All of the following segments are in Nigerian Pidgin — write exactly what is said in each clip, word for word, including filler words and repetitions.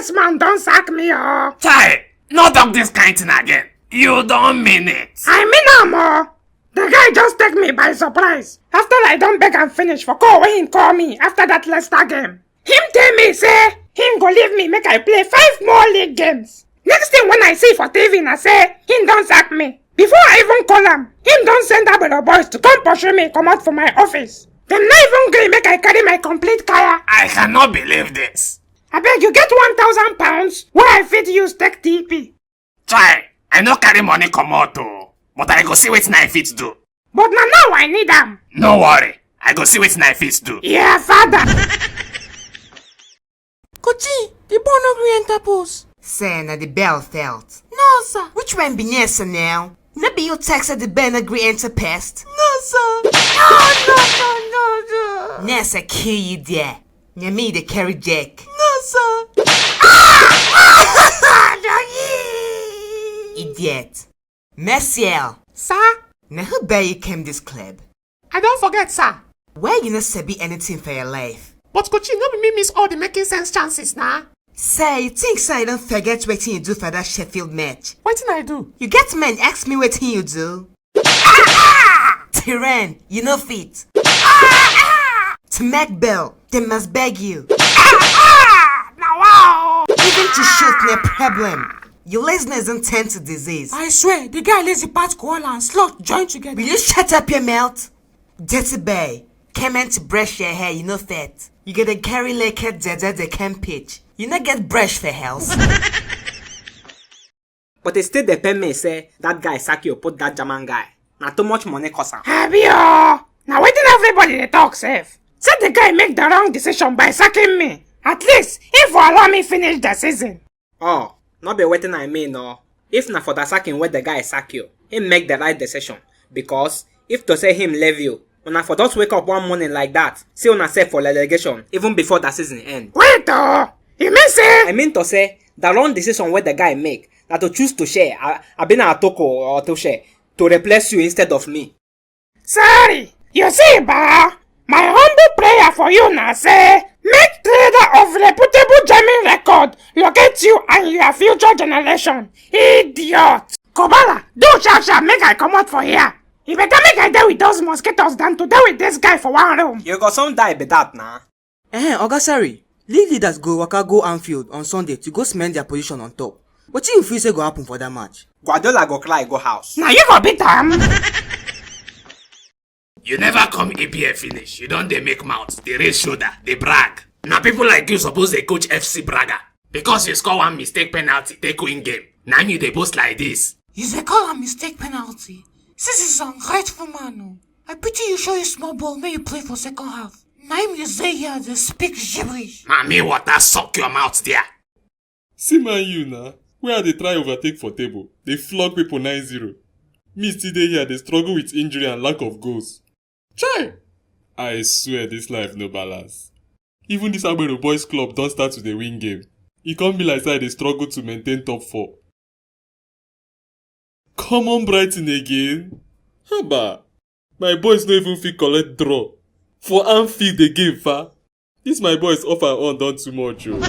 This man don sack me, oh. Chai, no talk this kind thing again. You don't mean it. I mean am, oh. The guy just take me by surprise. After I don beg am finish for call wey him call me after that Leicester game. Him tell me say him go leave me make I play five more league games. Next thing when I see for T V na say him don sack me. Before I even call am, him don send Agbero boys to come pursue me comot for my office. Dem no even gree make I carry my complete kaya. I cannot believe this. Abeg, you get one thousand pounds wey I fit use take T P? Chai, I no carry money comot o, but I go see wetin I fit do. But na now I need am. No worry, I go see wetin I fit do. Yeah, father. Kochi, the ball no gree enter post. Sir, na the bell felt. No, sir. Which one be near, sir, now? No be you text that the bell no gree enter pest? No, sir. No, no, no, no, no. Nurse, I kill you there. Na me dey carry Jack. No, sir. Idiot. Merciel. Sir? Na who buy you came this club? I don forget, sir. Why you no sabi anything for your life? But Kochi, no be me miss all the making sense chances na. Sir, you think say I don forget wetin you do for that Sheffield match? Wetin I do? You get men ask me wetin you do. Tiren, you no fit. To make bail, they must beg you. Na wow. Even to shoot, no problem. Your laziness don turn to disease. I swear, the guy lazy pass koala and slot join together. Will you shut up your mouth? Dirty boy, came in to brush your hair, you no fit. You get a carry naked dede they can pitch. You no get brush for health. But e still dey pain me say that guy sack you put that German guy. Na too much money cause am. Abi o, na wetin everybody dey talk sef. Say the guy make the wrong decision by sacking me. At least, if for allow me finish the season. Oh, no be wetin I mean o. If na for the sacking wey the guy sack you, him make the right decision. Because if to say him leave you, una for just wake up one morning like that, see una sef for relegation even before the season end. Wait o, you mean say? I mean to say, the wrong decision wey the guy make na to choose to share, a- abi na Atoko or to share, to replace you instead of me. Sorry, you see, ba, my humble prayer for you na say make trader of reputable German record locate you and your future generation. Idiot. Kobala, do sharp sharp make I comot for here. E better make I dey with those mosquitoes than to dey with this guy for one room. You go soon die be that na. Eh, Oga Sarri, league leaders go waka go Anfield on Sunday to go cement their position on top. Wetin you feel say go happen for that match? Guardiola go cry go house. Na you go beat am. You never come E P L finish. You don dey make mouth, dey raise shoulder, dey brag. Na people like you suppose dey coach F C Braga. Because you score one mistake penalty, take win game. Na you dey boast like this. You dey call am mistake penalty? This is ungrateful man o. I pity you show you small ball make you play for second half. Na him you dey here dey speak gibberish. Mami water suck your mouth there. See Man U na, where I dey try overtake for table, dey flog people nine zero. Me still dey here dey struggle with injury and lack of goals. Chai! I swear this life no balance. Even this Agbero Boys Club don start to dey win game. E come be like say I dey struggle to maintain top four. Common Brighton again? Haba! My boys no even fit collect draw. For Anfield again, fa? This my boys off and on don too much o.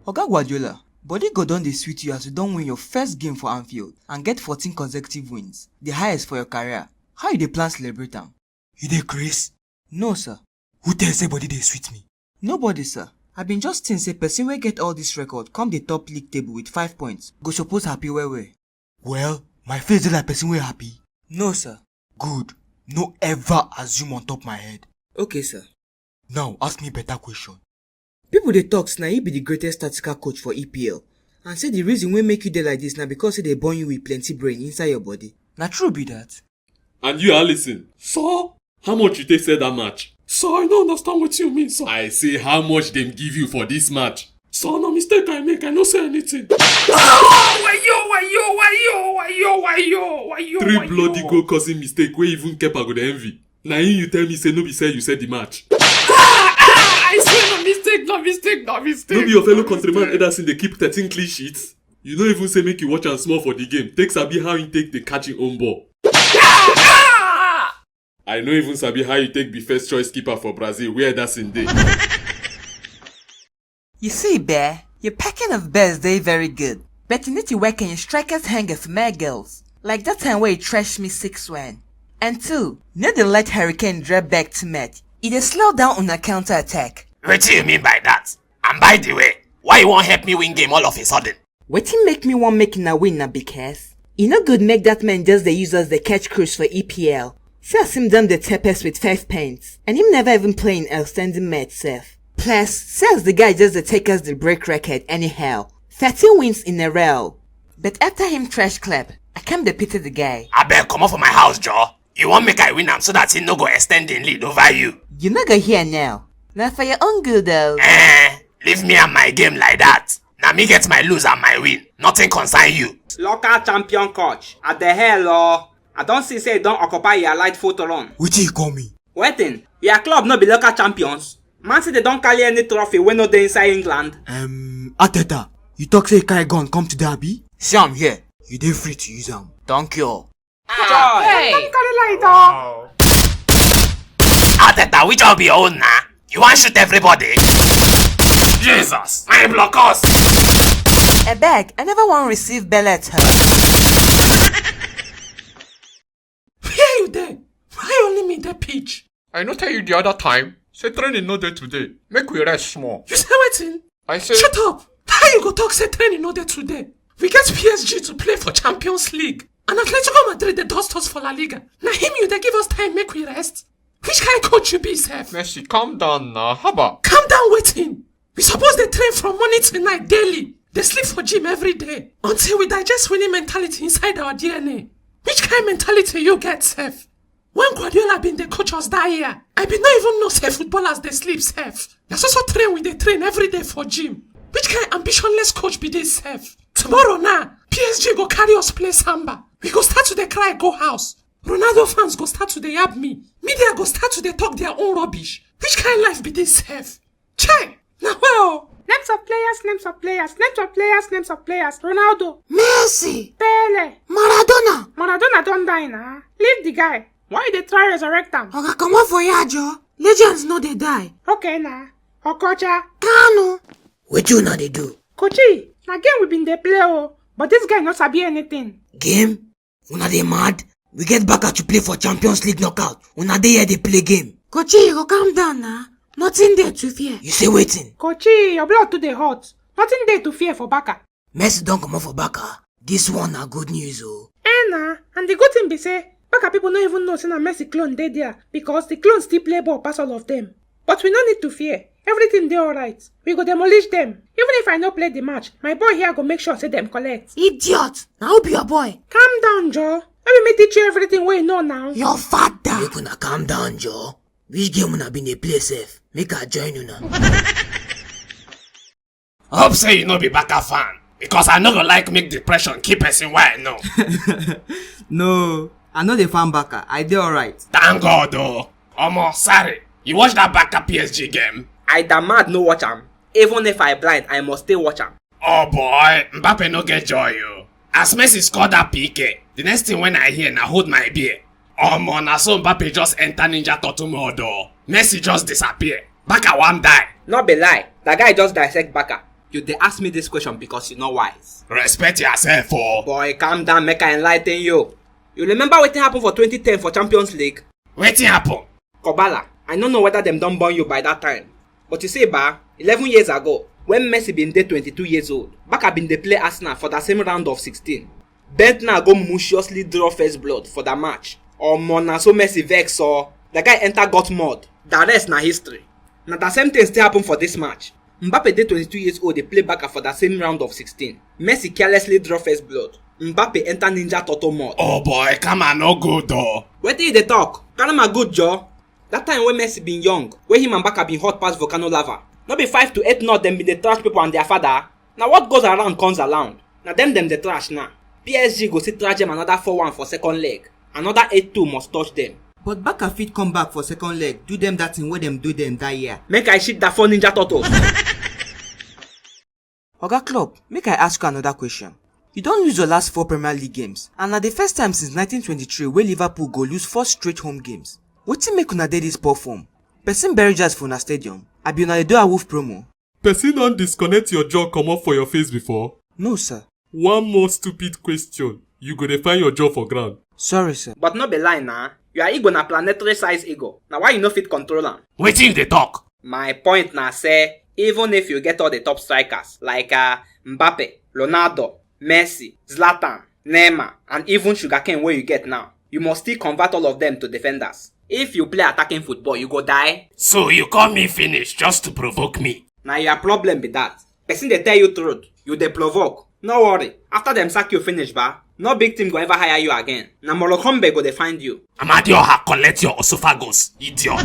Oga Guardiola, body go don dey sweet you as you don win your first game for Anfield and get fourteen consecutive wins, the highest for your career. How you dey plan celebrate am? You dey craze? No, sir. Who tell you say body dey sweet me? Nobody, sir. I been just think say person wey get all this record come the top league table with five points go suppose happy well well. Well, my face dey like person wey happy. No, sir. Good. No ever assume on top my head. Okay, sir. Now, ask me better question. People dey talk say na you be the greatest tactical coach for E P L, and say the reason wey make you dey like this na because say they born you with plenty brain inside your body. Na true be that? And you, Alisson? So, how much you take sell that match? So, I no understand wetin you mean, sir. I say, how much dem give you for this match? So, na mistake I make, I no say anything. Oh, wayo, wayo, wayo, wayo, wayo, wayo, Three wayo. Bloody goal causing mistake wey even Kepa go dey envy. Na him you tell me say no be sell you sell the match. Ah, ah, I swear na mistake, na mistake, na mistake. No be your fellow countryman Ederson dey keep thirteen clean sheets? You no even say make you watch am small for the game, take sabi how him take dey catch him own ball. Ah, ah! I no even sabi how you take be first choice keeper for Brazil where Ederson dey. You see, Bear, your packing of bears dey very good, but you need to work on your strikers' hunger for more goals, like that time where you trashed me six one. And two, no dey let Harry Kane drop back too much. E dey slow down una counter attack. Wetin you mean by that? And by the way, why you wan help me win game all of a sudden? Wetin make me wan make una win na because e no good make that man just dey use us dey catch cruise for E P L. See as him don dey tep us with five points, and him never even play in outstanding match sef. Plus, see as the guy just dey take us the break record anyhow. Thirteen wins in a row. But after him trash club, I come dey pity the guy. Abeg, comot for my house, Joe. You wan make I win am so that he no go extend him lead over you? You no go hear now. Na for your own good, though. Eh, leave me and my game like that. Na me get my lose and my win. Nothing concern you. Local champion coach, at the hell, oh. I don see say you don occupy your rightful throne. Wetin you call me? Wetin? Your club no be local champions? Man City don carry any trophy wey no dey inside England? Um, Arteta, you talk say you carry gun come today, abi? See am here. You dey free to use am. Thank you. Joy. Hey. Don't carry light, oh. Arteta, which one be your own na? You wan shoot everybody? Jesus, my blockers! Abeg, I never wan receive belle at home. Where you dey? Why only me dey pitch? I no tell you the other time say training no dey today. Make we rest small. You say wetin? I say shut up! How you go talk say training no dey today? We get P S G to play for Champions League, and Atletico Madrid dey dust us for La Liga. Na him you dey give us time make we rest? Which kind coach you be sef? Messi, calm down na, haba. Calm down wetin? We suppose dey train from morning till night daily, dey sleep for gym every day, until we digest winning mentality inside our D N A. Which kind mentality you get sef? When Guardiola bin dey coach us that year, I bin no even know say footballers dey sleep sef. Na so so train we dey train every day for gym. Which kind ambitionless coach be this sef? Tomorrow now, P S G go carry us play samba. We go start to dey cry go house. Ronaldo fans go start to dey yab me. Media go start to dey talk their own rubbish. Which kind life be this sef? Chai! Na well. Names of players, names of players, names of players, names of players. Ronaldo. Messi. Pele. Maradona. Maradona don die na. Leave the guy. Why you dey try resurrect am? Oga, comot for here, Joe. Legends no dey die. Okay na. Okocha. Kanu. Wetin una dey do? Kochi, na game we bin dey play o, but this guy no sabi anything. Game? Una dey mad? We get Barca to play for Champions League knockout. Una dey here dey play game. Kochi, you go calm down na. Nothing dey to fear. You say wetin? Kochi, your blood too dey hot. Nothing dey to fear for Barca. Messi don comot for Barca. This one na good news o. Eh na, and the good thing be say, Barca people no even know say na Messi clone dey there, because the clone still play ball pass all of them. But we no need to fear. Everything dey alright. We go demolish them. Even if I no play the match, my boy here go make sure say dem collect. Idiot! Na who be your boy? Calm down, Joe. Let me teach you everything wey you know now. Your father! Make una calm down, Joe. Which game una bin dey play sef? Make I join una. Hope say you no be Barca fan, because I no go like make depression kill person wey I know. No, I no dey fan Barca. I dey alright. Thank God o. Omo, sorry. You watch that Barca P S G game? I da mad no watch am. Even if I blind, I must still watch am. Oh boy, Mbappe no get joy o. As Messi score that P K, the next thing wey I hear na hold my beer. Omo, na so Mbappe just enter Ninja Turtle mode o. Messi just disappear. Barca wan die. No be lie, that guy just dissect Barca. You dey ask me this question because you no wise. Respect yourself o. Boy, calm down, make I enlighten you. You remember wetin happen for twenty ten for Champions League? Wetin happen? Kobala, I no know whether dem don born you by that time. But you see, ba, eleven years ago, when Messi bin dey twenty-two years old, Barca bin dey play Arsenal for that same round of sixteen. Bentner go maliciously draw first blood for that match. Omo, na so Messi vex o. The guy enter gut mode. The rest na history. Na the same thing still happen for this match. Mbappe dey twenty-two years old dey play Barca for that same round of sixteen. Messi carelessly draw first blood. Mbappe enter Ninja Turtle mode. Oh boy, karma no good o. Wetin you dey talk? Karma good, Joe. That time wey Messi bin young, wey him and Barca bin hot pass volcano lava, no be five to eight not dem bin dey trash people and their father? Na what goes around comes around. Na dem dem dey trash now. P S G go still trash dem another four one for second leg. Another eight two must touch dem. But Barca fit come back for second leg, do dem that thing wey dem do dem that year. Make I shit that four Ninja Turtles. Oga Klopp, make I ask you another question. You don lose your last four Premier League games, and na the first time since nineteen twenty-three wey Liverpool go lose four straight home games. Wetin make una dey this poor form? Person bury jazz for una stadium? Abi una dey do a wolf promo? Person don disconnect your jaw comot for your face before? No, sir. One more stupid question. You go dey find your jaw for ground. Sorry, sir. But no be lie na. Your ego na planetary size ego. Na why you no fit control am? Wetin you dey talk? My point na say, even if you get all the top strikers like uh, Mbappe, Ronaldo, Messi, Zlatan, Neymar, and even sugarcane wey you get now, you must still convert all of them to defenders. If you play attacking football, you go die. So you call me finish just to provoke me? Na your problem be that. Person dey tell you truth, you dey provoke. No worry, after dem sack you finish ba, no big team go ever hire you again. Na Molokombe go dey find you. Amadioha, collect your oesophagus, idiot.